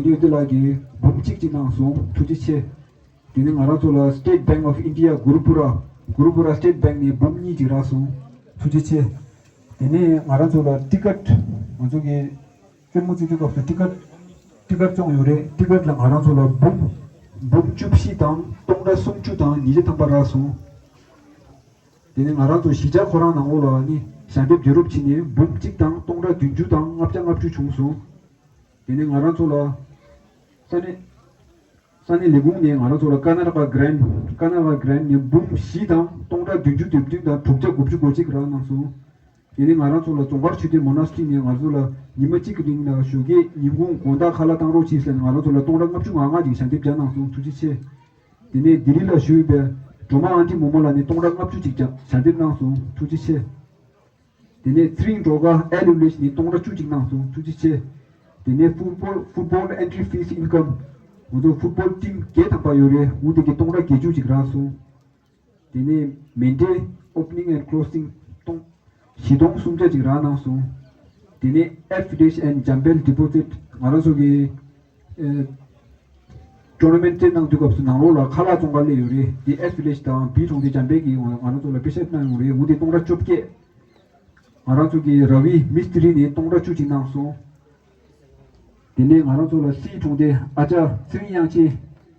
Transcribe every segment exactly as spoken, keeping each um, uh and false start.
འདུས་བདེ་ལགས་ཀྱིས་འབུམ་གཅིག་ཅིག་གནང་སོང་། ཐུགས་རྗེ་ཆེ། དེ་ནས་ང་རང་ཚོ་ལ་State Bank of India Gurupura Gurupura State Bank ནས་འབུམ་གཉིས་ཅིག་རག་སོང་། ཐུགས་རྗེ་ཆེ། དེ་ནས་ང་རང་ཚོ་ལ་ཏི་ཀཊ་ང་ཚོ་གི་རྩེད་མོ་རྩེ་དུས་སྐབས་སུ་ཏི་ཀཊ་ཏི་ཀཊ་བཙོང་ཡོད་རེད། ཏི་ཀཊ་ལ་ང་རང་ཚོ་ལ་འབུམ་འབུམ་བཅུ་བཞི་དང་སྟོང་ཕྲག་སུམ་ཅུ་དང་ཉིས་བརྒྱ་ཐམ་པ་རག་སོང་། དེ་ནས་ང་རང་ཚོ་གཞིས་ཆགས་ཁོ་རང་ནང་ལོགས་ལ་ནི་ཞལ་འདེབས་བརྒྱུད་རོགས་བྱས་ནས་འབུམ་གཅིག་དང་སྟོང་ཕྲག་བདུན་ཅུ་དང་ལྔ་བརྒྱ་ལྔ་བཅུ་བྱུང་སོང་། དེ་ནས་ང་རང་ཚོ་ལ་ས་གནས་ས་གནས་ལས་ཁུངས་ནས་ང་རང་ཚོ་ལ་ཀར་ན་ཊ་ཀ་གྷི་རན་ཊ་ཀར་ན་ཊ་ཀ་གྷི་རན་ཊ་ནས་འབུམ་བཞི་དང་སྟོང་ཕྲག་བདུན་ཅུ་དོན་བདུན་དང་དྲུག་བརྒྱ་དགུ་བཅུ་གོ་གཅིག་རག་གནང་སོང་། དེ་ནས་ང་རང་ཚོ་ལ་རྫོང་དཀར་ཆོས་སྡེ་མོ་ན་སི་ཊི་རི་ནས་ང་ཚོ་ལ་ཉི་མ་གཅིག་གི་རིང་ལ་ཞོགས་ཀས་ཉིན་གུང་དགོང་དག་ཁ་ལག་བཏང་རོགས་གྱིས་ཟེར་ནས་ང་རང་ཚོ་ལ་སྟོང་ཕྲག་ལྔ་བཅུ་ང་ལྔ་ཅིག་ཞལ་འདེབས་བརྒྱབ་གནང་སོང་། ཐུགས་རྗེ་ཆེ། དེ་ནས་ལྡི་ལི་ལ་བཞུགས་པའི་སྒྲོལ་མ་ཨན་ཊི་མོ་མོ་ལགས་ནས་སྟོང་ཕྲག་ལྔ་བཅུ་ཅིག་ཀྱང་ཞལ་འདེབས་གནང་སོང་། ཐུགས་རྗེ་ཆེ། དེ་ནས་ཚེ་རིང་སྒྲོལ་དཀར་ཨེ་ལི་ཝི་ལེཇ་ནས་སྟོང་ཕྲག་བཅུ་ཅིག་གནང་སོང་། ཐུགས་རྗེ་ཆེ། དེ་ནས་ཕུཊ་བོལ་ཕུཊ་བོལ་ཨེན་ཊི་རི་ཕིས་ཨིན་ཀམ་ང་ཚོ་ཕུཊ་བོལ་ཊིམ་བརྒྱད་ཐམ་པ་ཡོད་རེད། འོ་དེ་གི་སྟོང་ཕྲག་བརྒྱད་ཅུ་ཅིག་རག་སོང་། དེ་ནས་མེ་འདྲའི་ཨོ་པ་ནིང་ཨེན་ཌི་ཀློ་སིང་སྟོང་བཞི་སྟོང་སུམ་བརྒྱ་ཅིག་རག་གནང་སོང་། དེ་ནས་ཨེཕ་ཝི་ལེཇ་ཨེན་ཌི་ཇམ་བེལ་ཌི་པོ་ཟིཊ་ང་རང་ཚོ་གི་ཨེ་ཊོར་ན་མེན་ཊི་རྩེད་གནང་དུས་སྐབས་སུ་ནང་ལོགས་ལ་ཁ་ལག་བཙོང་ག་སླེབས་ཡོད་རེད། དེ་ཨེཕ་ཝི་ལེཇ་དང་བི་གྲོང་སྡེ་ཇམ་བེལ་གྱིས་ང་རང་ཚོ་ལ་པེ་ཤ་གནང་ཡོད་རེད། འོ་དེ་སྟོང་ཕྲག་བཅོ་བརྒྱད། ང་རང་ཚོ་གི་ར་བི་མིས་ཏི་རི་ནས་སྟོང་ཕྲག་བཅུ་ཅིག་གནང་སོང་། དེ་ནས་ང་རང་ཚོ་ལ་སིའི་གྲོང་སྡེ་ཨ་ཅག་ཚེ་རིང་དབྱངས་ཅན།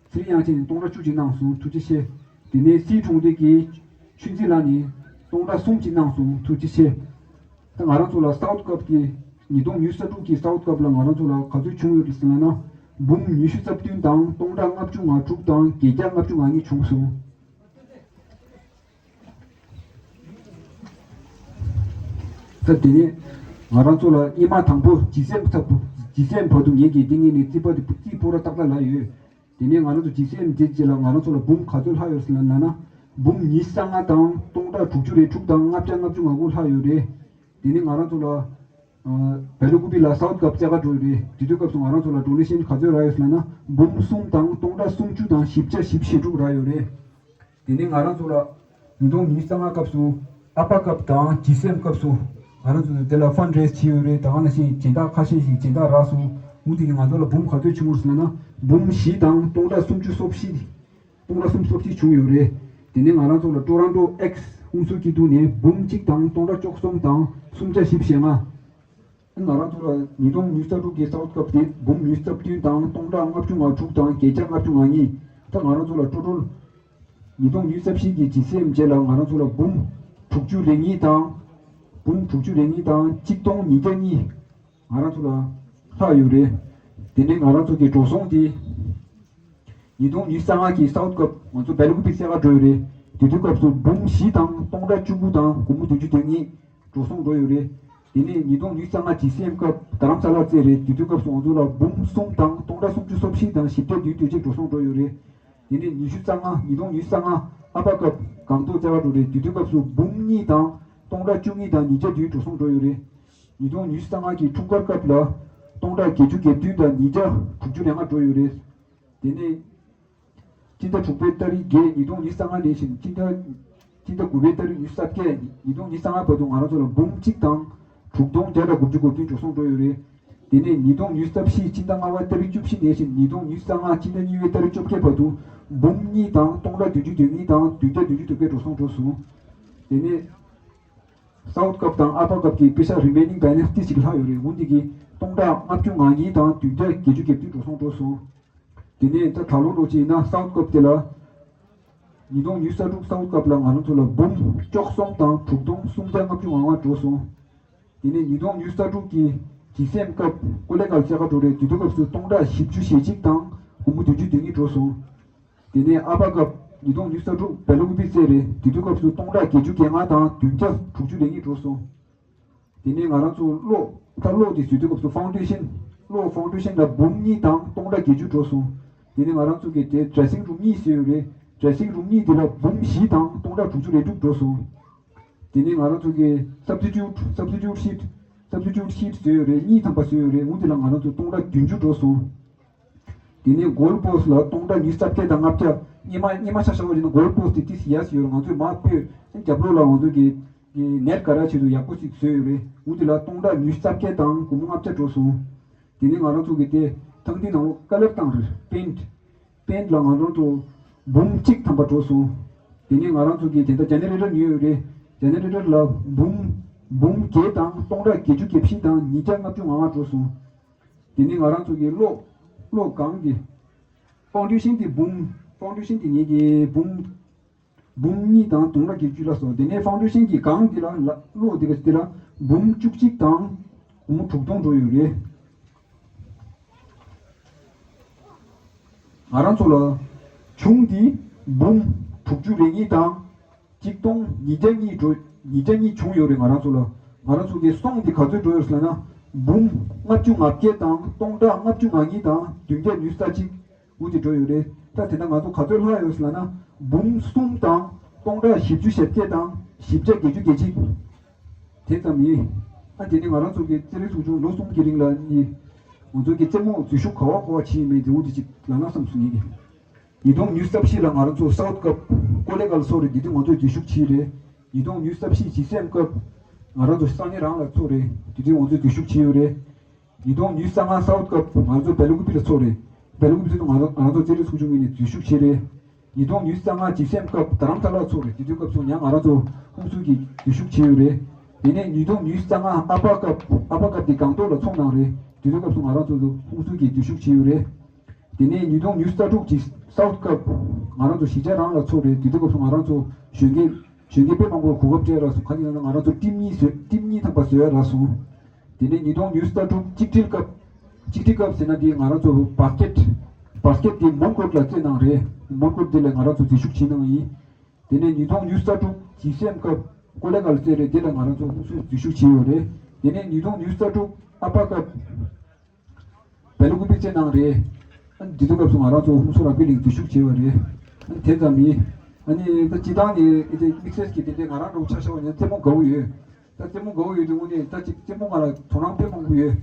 ཚེ་རིང་དབྱངས་ཅན་ནས་སྟོང་ཕྲག་བཅུ་ཅིག་གནང་སོང་། ཐུགས་རྗེ་ཆེ། དེ་ནས་སིའི་གྲོང་སྡེ་གི་ཆོས་འཛིན་ལགས་ནས་སྟོང་ཕྲག་གསུམ་ཅིག་གནང་སོང་། ཐུགས་རྗེ་ཆེ། ད་ང་རང་ཚོ་ལ་སའུཐ་ཀབ་ཀྱི་ཉིས་སྟོང་ཉི་ཤུ་རྩ་དྲུག་གི་སའུཐ་ཀབ་ལ་ང་རང་ཚོ་ལ་ག་ཚོད་བྱུང་ཡོད་རེད་ཟེར་ན། འབུམ་ཉི་ཤུ་རྩ་བདུན་དང་སྟོང་ཕྲག་ལྔ་བཅུ་ང་དྲུག་དང་བརྒྱད་བརྒྱ་ལྔ་བཅུ་ང་གཉིས་བྱུང་སོང་། ད་དེ་ནས་ང་རང་ཚོ་ལ་སྔོན་མ་དང་པོ་ལྗིད་སེམས་ཚབ་ཏུ་ལྗིད་སེམས་བར་དུ་ངེད་ཀྱིས་འདི་ངེད་ནས་རྩིས་པ་དེ་རྩིས་སྤོ་ར་ཏག་ཏག་ལ་ཡོད། དེ་ནས་ང་རང་ཚོ་ལྗིད་སེམས་དེ་རྗེས་ལ་ང་རང་ཚོ་ལ་འབུམ་ག་ཚོད་ལྷག་ཡོད་ཟེར་ན་ན་ན། འབུམ་ཉི་ཤུ་རྩ་ལྔ་དང་སྟོང་ཕྲག་དྲུག་ཅུ་རེ་དྲུག་དང་ལྔ་བརྒྱ་ལྔ་བཅུ་ང་དགུ་ལྷག་ཡོད་རེད། དེ་ནས་ང་རང་ཚོ་ལ་བེ་ལ་ཀུ་པི་ལ་སའུཐ་ཀབ་རྩེད་གར་འགྲོ་ཡོད་རེད། དེ་དུས་སྐབས་སུ་ང་རང་ཚོ་ལ་ཌོ་ནེ་ཤན་ག་ཚོད་རག་ཡོད་ཟེར་ན་ན་འབུམ་གསུམ་དང་སྟོང་ཕྲག་སུམ་ཅུ་དང་བཞི་བརྒྱ་བཞི་བཅུ་ཞེ་དྲུག་རག་ཡོད་རེད། དེ་ནས་ང་རང་ཚོ་ལ་ཉིས་སྟོང་ཉི་ཤུ་རྩ་ལྔ་སྐབས་སུ་ཨ་ཕ་ཀབ་དང་ལྗིད་སེམས་སྐབས་སུ་ང་རང་ཚོ་དེ་ལ་ཕན་རེ་ཛི་བྱས་ཡོད་རེད། ད་ག་ནང་བཞིན་སྦྱིན་བདག་ཁ་ཤས་ཤིག་སྦྱིན་བདག་རག་སོང་། འོ་དེ་གིས་ང་ཚོ་ལ་འབུམ་ག་ཚོད་བྱུང་ཡོད་ཟེར་ན་ན་འབུམ་བཞི་དང་སྟོང་ཕྲག་སུམ་ཅུ་སོ་བཞི། སྟོང་ཕྲག་སུམ་ཅུ་སོ་བཞི་བྱུང་ཡོད་རེད། དེ་ནས་ང་རང་ཚོ་ལ་ཊོ་རོན་ཊོ་ཨེག་སི་ཧུན་སུར་སྐྱིད་སྡུག་ནས་འབུམ་གཅིག་དང་སྟོང་ཕྲག་བཅུ་གསུམ་དང་སུམ་བརྒྱ་བཞི་བཅུ་ཞེ་ལྔ། ང་རང་ཚོ་ལ་ཉིས་སྟོང་ཉི་ཤུ་རྩ་དྲུག་གི་སའུཐ་ཀབ་དེ་འབུམ་ཉི་ཤུ་རྩ་བདུན་དང་སྟོང་ཕྲག་ལྔ་བཅུ་ང་དྲུག་དང་བརྒྱད་བརྒྱ་ལྔ་བཅུ་ང་གཉིས། ད་ང་རང་ཚོ་ལ་ཊོ་ཊལ་ཉིས་སྟོང་ཉི་ཤུ་རྩ་བཞི་གི་ལྗིད་སེམས་རྗེས་ལ་ང་རང་ཚོ་ལ་འབུམ་དྲུག་ཅུ་རེ་གཉིས་དང་། འབུམ་དྲུག་ཅུ་རེ་གཉིས་དང་གཅིག་སྟོང་ཉིས་བརྒྱ་གཉིས་ང་རང་ཚོ་ལ་ལྷག་ཡོད་རེད། དེ་ནས་ང་རང་ཚོ་གི་འགྲོ་སོང་དེ། ཉིས་སྟོང་ཉི་ཤུ་རྩ་ལྔ་གི་སའུཐ་ཀབ་ང་ཚོ་བེ་ལ་ཀུ་པི་རྩེད་གར་འགྲོ་ཡོད་རེད། དེ་དུས་སྐབས་སུ་འབུམ་བཞི་དང་སྟོང་ཕྲག་བཅུ་དགུ་དང་སྒོར་མོ་བདུན་ཅུ་དོན་གཉིས་འགྲོ་སོང་འགྲོ་ཡོད་རེད། དེ་ནས་ཉིས་སྟོང་ཉི་ཤུ་རྩ་ལྔ་ལྗིད་སེམས་སྐབས་རྡ་རམ་ས་ལར་རྩེད་རེད། དེ་དུས་སྐབས་སུ་ང་ཚོ་ལ་འབུམ་གསུམ་དང་སྟོང་ཕྲག་སུམ་ཅུ་སོ་བཞི་དང་བཞི་བརྒྱ་བདུན་ཅུ་དོན་གཅིག་འགྲོ་སོང་འགྲོ་ཡོད་རེད། དེ་ནས་ཉི་ཤུ་རྩ་ལྔ་ཉིས་སྟོང་ཉི་ཤུ་རྩ་ལྔ་ཨ་ཕ་ཀབ་སྒང་ཏོག་རྩེད་གར་འགྲོ་རེད། དེ་དུས་སྐབས་སུ་འབུམ་གཉིས་དང་སྟོང་ཕྲག་བཅུ་གཉིས་དང་ཉིས་བརྒྱ་བདུན་འགྲོ་སོང་འགྲོ་ཡོད་རེད། ཉིས་སྟོང་ཉི་ཤུ་རྩ་ལྔ་གི་འཁྲུངས་སྐར་སྐབས་ལ་སྟོང་ཕྲག་བརྒྱད་ཅུ་གྱ་བདུན་དང་ཉིས་བརྒྱ་དྲུག་ཅུ་རེ་ལྔ་འགྲོ་ཡོད་རེད། དེ་ནས་སྤྱི་ཟླ་དྲུག་པའི་ཏ་རིག་བརྒྱད་ཉིས་སྟོང་ཉི་ཤུ་རྩ་ལྔ་ནས་བཞིན་སྤྱི་ཟླ་སྤྱི་ཟླ་དགུ་པའི་ཏ་རིག་ཉི་ཤུ་རྩ་བརྒྱད་ཉིས་སྟོང་ཉི་ཤུ་རྩ་ལྔ་བར་དུ་ང་རང་ཚོ་ལ་འབུམ་གཅིག་དང་དྲུག་སྟོང་བརྒྱ་དང་དགུ་བཅུ་གོ་བདུན་འགྲོ་སོང་འགྲོ་ཡོད་རེད། དེ་ནས་ཉིས་སྟོང་ཉི་ཤུ་རྩ་བཞི་སྤྱི་ཟླ་ལྔ་པའི་ཏ་རིག་བཅུ་བཞི་ནས་བཞིན་ཉིས་སྟོང་ཉི་ཤུ་རྩ་ལྔ་སྤྱི་ཟླ་གཉིས་པའི་ཏ་རིག་བཅོ་བརྒྱད་བར་དུ་འབུམ་གཉིས་དང་སྟོང་ཕྲག་བདུན་ཅུ་དོན་གཉིས་དང་བདུན་བརྒྱ་བདུན་ཅུ་དོན་བརྒྱད་འགྲོ་སོང་འགྲོ་སོང་། དེ་ནས། སའུཐ་ཀབ་དང་ཨ་ཕ་ཀབ་ཀྱི་པེ་ཤ་རི་མེ་ནིང་བེ་ལན་སི་ཏི་ཞིག་ལྷག་ཡོད་རེད། འོན་ཏེ་གི་སྟོང་ཕྲག་ལྔ་བཅུ་ང་གཉིས་དང་བདུན་བརྒྱ་བརྒྱད་ཅུ་གྱ་བདུན་འགྲོ་སོང་འགྲོ་སོང་། དེ་ནས་ད་ད་ལོ་ལོ་ཅིག་ཡིན་ན་སའུཐ་ཀབ་དེ་ལ། ཉིས་སྟོང་ཉི་ཤུ་རྩ་དྲུག་སའུཐ་ཀབ་ལ་ང་རང་ཚོ་ལ་འབུམ་བཅུ་གསུམ་དང་དྲུག་སྟོང་སུམ་བརྒྱ་ལྔ་བཅུ་ང་ལྔ་འགྲོ་སོང་། དེ་ནས་ཉིས་སྟོང་ཉི་ཤུ་རྩ་དྲུག་གི་ལྗིད་སེམས་སྐབས་ཀོ་ལེ་གལ་རྩེད་གར་འགྲོ་རེད། དེ་དུས་སྐབས་སུ་སྟོང་ཕྲག་བཞི་བཅུ་ཞེ་གཅིག་དང་སྒོར་མོ་བདུན་ཅུ་དོན་གཉིས་འགྲོ་སོང་། དེ་ནས་ཨ་ཕ་ཀབ་ཉིས་སྟོང་ཉི་ཤུ་རྩ་དྲུག་བེ་ལ་ཀུ་པི་རྩེད་རེད། དེ་དུས་སྐབས་སུ་སྟོང་ཕྲག་བརྒྱད་ཅུ་གྱ་ལྔ་དང་བདུན་བརྒྱ་དྲུག་ཅུ་རེ་གཉིས་འགྲོ་སོང་། དེ་ནས་ང་རང་ཚོ་གློག་ད་གློག་དེ་བཟོས་དུས་སྐབས་སུ་ཕའུན་ཌེ་ཤན་གློག་ཕའུན་ཌེ་ཤན་ལ་འབུམ་གཉིས་དང་སྟོང་ཕྲག་བརྒྱད་ཅུ་འགྲོ་སོང་། དེ་ནས་ང་རང་ཚོ་གི་དེ་ཌེ་སིང་རུམ་གཉིས་བཟོས་ཡོད་རེད། ཌེ་སིང་རུམ་གཉིས་དེ་ལ་འབུམ་བཞི་དང་སྟོང་ཕྲག་དྲུག་ཅུ་རེ་དྲུག་འགྲོ་སོང་། དེ་ནས་ང་རང་ཚོ་གི་སབ་སི་ཊི་ཊུཊ་སབ་སི་ཊི་ཊུཊ་ཤིཊ་སབ་སི་ཊི་ཊུཊ་ཤིཊ་བཟོས་ཡོད་རེད། གཉིས་ཐམ་པ་བཟོས་ཡོད་རེད། འོ་དེ་ལ་ང་རང་ཚོ་སྟོང་ཕྲག་བདུན་ཅུ་འགྲོ་སོང་། དེ་ནས་གོལ་པོ་སི་ལ་སྟོང་ཕྲག་ཉི་ཤུ་རྩ་བརྒྱད་དང་ལྔ་བརྒྱ། སྔོན་མ་སྔོན་མ་ཆ་བཞག་པ་ཡིན་ན་གོལ་པོ་སི་དེ་ཏིས་ཡས་ཡོད་རེད། ང་ཚོས་མ་སྤོས་རྒྱབ་ལོགས་ལ་ང་ཚོ་གི་གི་ནེཊ་ག་ར་ཆེད་དུ་ཡག་པོ་ཞིག་བཟོས་ཡོད་རེད། འོ་དེ་ལ་སྟོང་ཕྲག་ཉི་ཤུ་རྩ་བརྒྱད་དང་སྒོར་མོ་ལྔ་བརྒྱ་འགྲོ་སོང་། དེ་ནས་ང་རང་ཚོ་གི་དེ་ ཐང་ཐིང་ནང་ལོགས་ཀ་ལར་བཏང་རེད། པེན་ཊི། པེན་ཊི་ལ་ང་རང་ཚོ་འབུམ་གཅིག་ཐམ་པ་འགྲོ་སོང་། དེ་ནས་ང་རང་ཚོ་གིས་དེ་འདྲ་ཇེ་ནེ་རེ་ཊར་ཉོས་ཡོད་རེད། ཇེ་ནེ་རེ་ཊར་ལ་འབུམ་འབུམ་བརྒྱད་དང་སྟོང་ཕྲག་བརྒྱད་ཅུ་གྱ་བཞི་དང་ཉིས་བརྒྱ་ལྔ་བཅུ་ང་ལྔ་འགྲོ་སོང་། དེ་ནས་ང་རང་ཚོ་གིས་གློག་གློག་སྒང་གི་ཕའུན་ཌེ་ཤན་དེ་འབུམ་ཕའུན་ཌེ་ཤན་དེ་ངེད་ཀྱིས་འབུམ་འབུམ་གཉིས་དང་དུང་ཕྲག་བརྒྱད་ཅུ་ལ་སོང་། དེ་ནས་ཕའུན་ཌེ་ཤན་གྱི་སྒང་འདི་ལ་ལ་གློག་འདི་ག་འདི་ལ་འབུམ་བཅུ་གཅིག་དང་སྒོར་མོ་དྲུག་སྟོང་འགྲོ་ཡོད་རེད། ང་རང་ཚོ་ལ་གཞུང་འདི་འབུམ་དྲུག་ཅུ་རེ་གཉིས་དང་གཅིག་སྟོང་ཉིས་བརྒྱ་གཉིས་འགྲོ་ཉིས་བརྒྱ་གཉིས་བྱུང་ཡོད་རེད། ང་རང་ཚོ་ལ་ང་རང་ཚོ་གི་སོང་འདི་ག་ཚོད་འགྲོ་ཡོད་ཟེར་ན་འབུམ་ལྔ་བཅུ་ང་བརྒྱད་དང་སྟོང་ཕྲག་ལྔ་བཅུ་ང་གཉིས་དང་བདུན་བརྒྱ་ཉི་ཤུ་རྩ་གཅིག་འུ་དེ་འགྲོ་ཡོད་རེད། ད་དེ་འདྲ་ང་ཚོ་ག་ཚོད་ལྷག་ཡོད་ཟེར་ན་འབུམ་གསུམ་དང་སྟོང་ཕྲག་བཞི་བཅུ་ཞེ་བརྒྱད་དང་བཞི་བརྒྱ་བརྒྱད་ཅུ་གྱ་གཅིག་དེ་ཙམ་ཡིན། ཨ་དེ་ནི་ང་རང་ཚོ་གི་རྩེད་རིགས་ཚོགས་ཆུང་ལོ་གསུམ་གྱི་རིང་ལ་ནི་ང་ཚོ་གི་རྩེད་མོ་འཛུལ་ཞུགས་ག་བ་ག་བ་བྱས་ཡིན་མིན་དེ་འུ་དེ་ཅིག་ལབ་ན་བསམ་སོང་ཡིན་གི། ཉིས་སྟོང་ཉི་ཤུ་རྩ་བཞི་ལ་ང་རང་ཚོ་སའུ་ཐི་ཀབ་ཀོ་ལེ་གལ་ཚོགས་རེད། དེ་དུས་ང་ཚོས་འཛུལ་ཞུགས་བྱས་རེད། ཉིས་སྟོང་ཉི་ཤུ་རྩ་བཞི་ཇི་སི་ཨེམ་ཀབ་ང་རང་ཚོ་སང་ཉིན་རང་ལ་ཚོགས་རེད། དེ་དུས་ང་ཚོས་འཛུལ་ཞུགས་བྱས་ཡོད་རེད། ཉིས་སྟོང་ཉི་ཤུ་རྩ་ལྔ་སའུ་ཐི་ཀབ་ང་ཚོ་སྦེ་ལ་ཀུ་པི་ལ་ཚོགས་རེད། སྦེ་ལ་ཀུ་པི་ཚོགས་དུས་ང་རང་ང་རང་ཚོ་རྩེད་རིགས་ཚོགས་ཆུང་གཉིས་ནས་འཛུལ་ཞུགས་བྱས་རེད། ཉིས་སྟོང་ཉི་ཤུ་རྩ་ལྔ་ཇི་སི་ཨེམ་ཀབ་རྡ་རམ་ས་ལར་ཚོགས་རེད། དེ་དུས་སྐབས་སུ་ཡང་ང་རང་ཚོ་ཧུན་སུར་གྱིས་འཛུལ་ཞུགས་བྱས་ཡོད་རེད། དེ་ནས་ཉིས་སྟོང་ཉི་ཤུ་རྩ་ལྔ་ཨ་པ་ཀབ་ཨ་པ་ཀབ་དེ་སྒང་ཏོག་ལ་ཚོགས་གནང་རེད། དེ་དུས་སྐབས་སུ་ང་རང་ཚོ་ཧུན་སུར་གྱིས་འཛུལ་ཞུགས་བྱས་ཡོད་རེད། དེ་ནས་ཉིས་སྟོང་ཉི་ཤུ་རྩ་དྲུག་གི་སའུ་ཐི་ཀབ་ང་རང་ཚོ་གཞིས་ཆགས་རང་ལ་ཚོགས་རེད། དེ་དུས་སྐབས་སུ་ང་རང་ཚོ་གཞོན་སྐྱེས་གཞོན་སྐྱེས་དཔེ་མང་པོ་གོ་སྐབས་སྤྲད་རག་སོང་། ག་རེ་ཡིན་ན་ང་རང་ཚོ་ཊིམ་གཉིས་བཟོས་ཊིམ་གཉིས་ཐམ་པ་བཟོས་ཡ་རག་སོང་། དེ་ནས་ཉིས་སྟོང་ཉི་ཤུ་རྩ་དྲུག་གཅིག་སྒྲིལ་སྐབས་གཅིག་སྒྲིལ་སྐབས་ཟེར་ན་དེ་ང་རང་ཚོ་བཱ་སི་ཀེཊ་བཱ་སི་ཀེཊ་དེ་མོན་གྷོ་ལ་རྩེད་གནང་རེད། མོན་གྷོ་དེ་ལ་ང་རང་ཚོ་འཛུལ་ཞུགས་བྱས་གནང་ཡིན། དེ་ནས་ཉིས་སྟོང་ཉི་ཤུ་རྩ་དྲུག་ཇི་སི་ཨེམ་སྐབས་ཀོ་ལེ་གལ་རྩེད་རེད། དེ་ལ་ང་རང་ཚོ་ཧུན་སུར་འཛུལ་ཞུགས་བྱས་ཡོད་རེད། དེ་ནས་ཉིས་སྟོང་ཉི་ཤུ་རྩ་དྲུག་ཨ་པ་སྐབས་སྦེ་ལ་ཀུ་པི་རྩེད་གནང་རེད། ཨ་ནི་དེ་དུས་སྐབས་སུ་ང་རང་ཚོ་ཧུན་སུར་རག་པི་ལིང་འཛུལ་ཞུགས་བྱས་པ་རེད། ཨ་ནི་དེ་ཙམ་ཡིན། ཨ་ནི་ད་སྤྱི་བཏང་ནས་ཨེ་དེ་དམིགས་བསལ་གྱི་དེ་འདྲའི་ང་རང་འདྲ་བོ་ཆ་བཞག་པ་ཡིན་ན་རྩེད་མོ་དགའ་བོ་ཡོད། ད་རྩེད་མོ་དགའ་བོ་ཡོད་དུས་དངོས་གནས་ད་ཅིག་རྩེད་མོ་ང་ལ་དོ་སྣང་དཔེ་མང་པོ་ཡོད།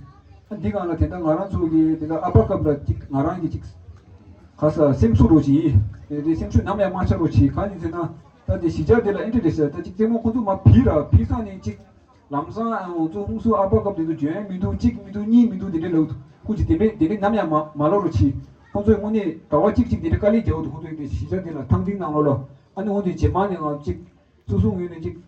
ཨ་འདི་སྒང་ལ་དེ་འདྲ་ང་རང་ཚོ་གི་དེ་འདྲ་ཨ་པ་སྐབས་ལ་ཅིག་ང་རང་གི་ཅིག་ག་ས་སེམས་གསོ་རོགས་གྱིས་དེ་དེ་སེམས་ཤུགས་ནམ་ཡང་མ་ཆག་རོགས་གྱིས། གང་ཡིན་ཟེར་ན་ད་དེ་གཞིས་ཆགས་དེ་ལ་ཨེ་འདྲ་རེད་ཟེར། ད་ཅིག་རྩེད་མོ་ཁོ་ཚོ་མ་བིས་ར་བིས་སང་ནས་ཅིག་ལམ་སང་ཨ་ང་ཚོ་ཧུན་སུར་ཨ་པ་སྐབས་དེ་ཚོ་འཇོན་མི་འདུག་གཅིག་མི་འདུག་གཉིས་མི་འདུག་དེ་འདྲ་ལབ་འདུག་ཁོ་ཅིག་དེ་མེད་དེ་འདྲ་ནམ་ཡང་མ་མ་ལབ་རོགས་གྱིས། ཁོ་ཚོས་དངོས་གནས་ཟླ་བ་གཅིག་ཅིག་དེ་འདྲ་དཀའ་ལས་རྒྱག་འདུག་ཁོ་ཚོས་དེ་གཞིས་ཆགས་དེ་ལ་ཐང་ཐིང་ནང་ལོགས་ལ། ཨ་ནི་འོ་དེ་རྗེས་མ་ནས་ང་ཅིག་སོ་སོ་ངོས་ནས་ཅིག་